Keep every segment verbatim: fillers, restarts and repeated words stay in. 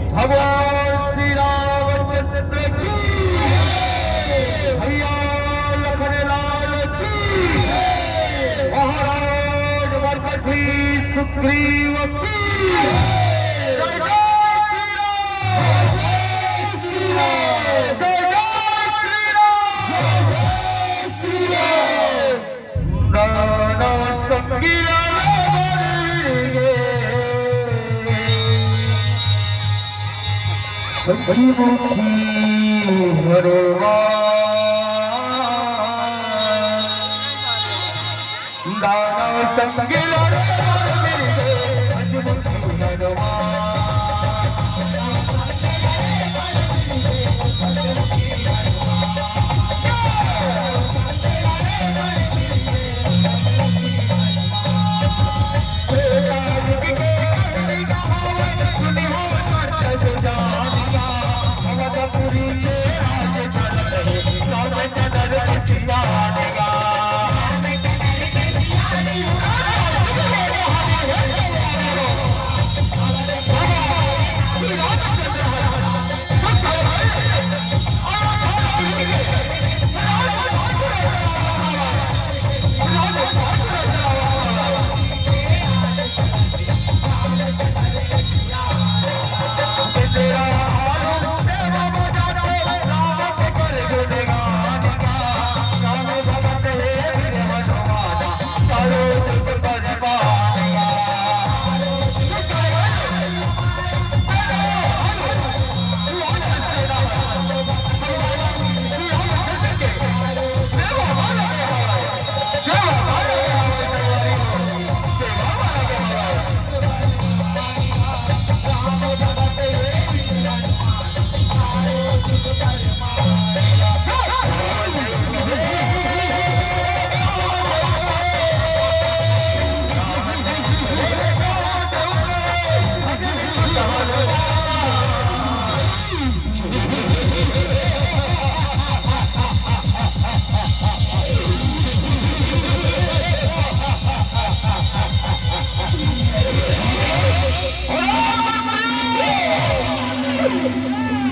भगवान श्री रामचंद्र की, भैया लखन लाल की, महाराज मरकटरी सुग्रीव की। जय जय श्री राम। जय जय श्री राम। जय जय श्री राम। जय जय श्री राम। दानव संगी लाल बन गे। पंचमुखी हनुमान। दानव संगी लाल बन गे। पंचमुखी हनुमान।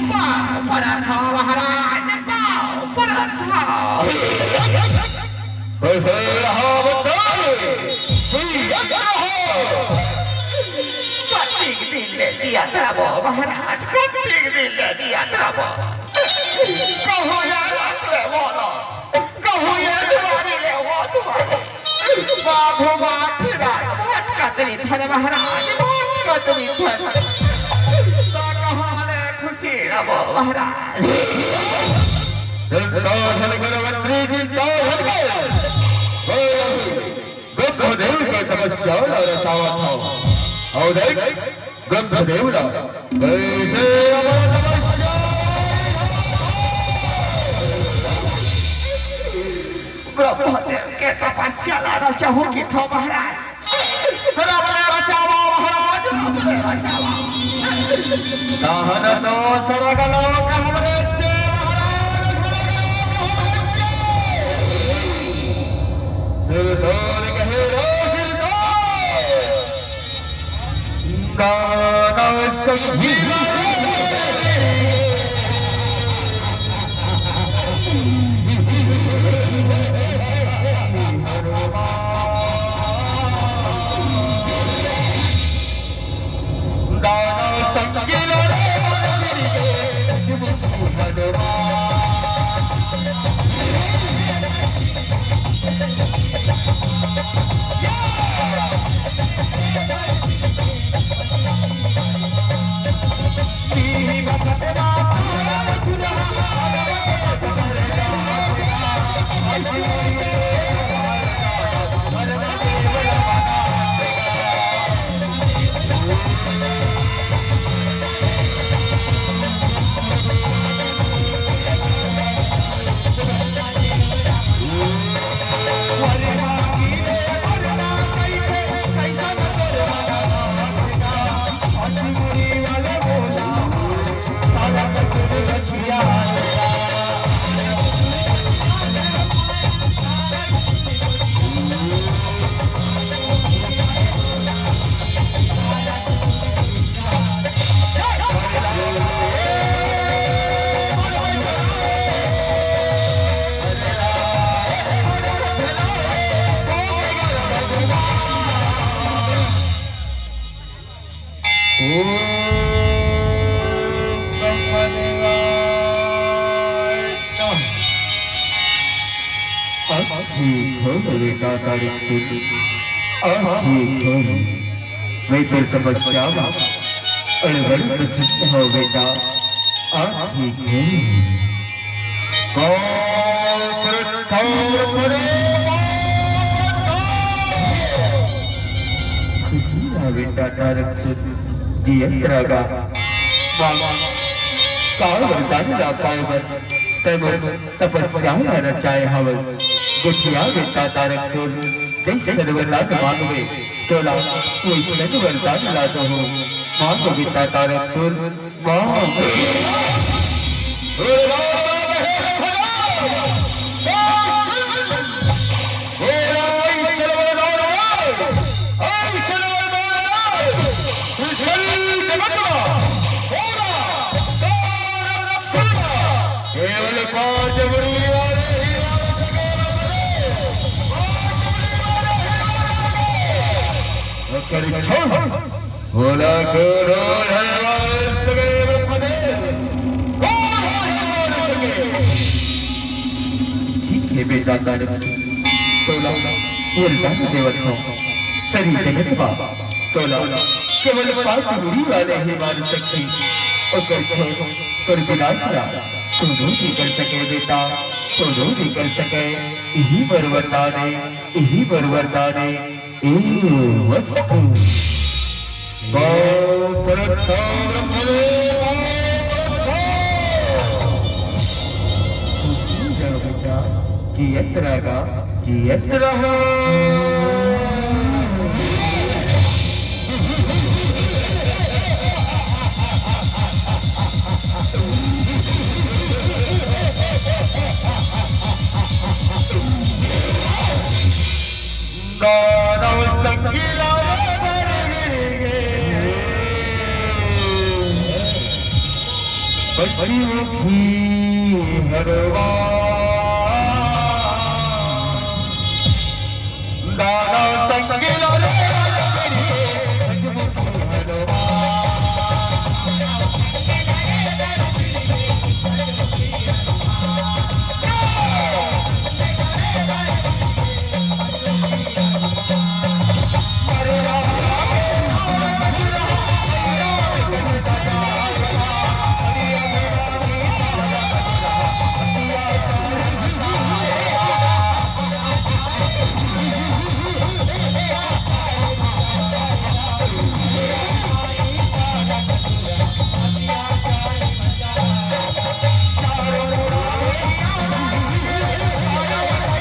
पाँव परत हँव महाराज, पाँव परत हँव। कैसे रहा बताए? जियत रहो। कतिक दिन ले जियत रहो महाराज, कतिक दिन ले जियत रहो। कहूँ ये रात ले वो रात, कहूँ ये दुआरी ले वो दुआरी। बाबू माथी रात भटकत रहिथन महाराज, भटकत रहिथन। तो कहाँ ले खुशी रहो महाराज। चिंता झन कर मंत्री, चिंता झन कर। ब्रह्मदेव के तपस्या ला रचावत हँव। अउ देख, ब्रह्मदेव ला कैसे अमर तपस्या। ब्रह्मदेव के तपस्या ला रचाहूँ कहिथँव महाराज। राम ले रचावा महाराज, राम ले रचावा। तहन तो स्वर्ग लोक हमरे से महाराज, स्वर्ग लोक हमरे से। सिरदोर कहे रो सिरदोर। दानव संगी हो बेटा तारक, तू आ, ठीक हो। मैं तोर समस्या मा अड़बड़ प्रसन्न हो बेटा। आ, ठीक हो। खुशी ना बेटा तारक, तू जियत रहा। माँ, का वरदान ला पाए बर तैं मोर तपस्या ला रचाए हवस। गोठिया बेटा तारक, तोर जैसन वरदान मांगबे, तोला वैसन वरदान ला दो हो। मांग बेटा तारक, तोर मांग। केवल पांच मुड़ी वाले ही ओकर छो। भोला को ढोल हलवा सगळे ब्रह्मदेव। ठीक हे बेटा तारक, तोला वरदान देवत हंव। सरी जगत मा तोला केवल पांच मुड़ी वाले ही मार सकथे। ओकर छोड़ तोर विनाश ला कोनो नइ कर सके बेटा, कोनो नइ कर सके। इही बर वरदान हे, इही बर वरदान हे। ए वस्तु। बापरत सागर फले बापरत। खुशी रह बेटा, जियत रहा, जियत रहा। दानव संगी लाल बर गिर गे। बची उठी हरवा। दानव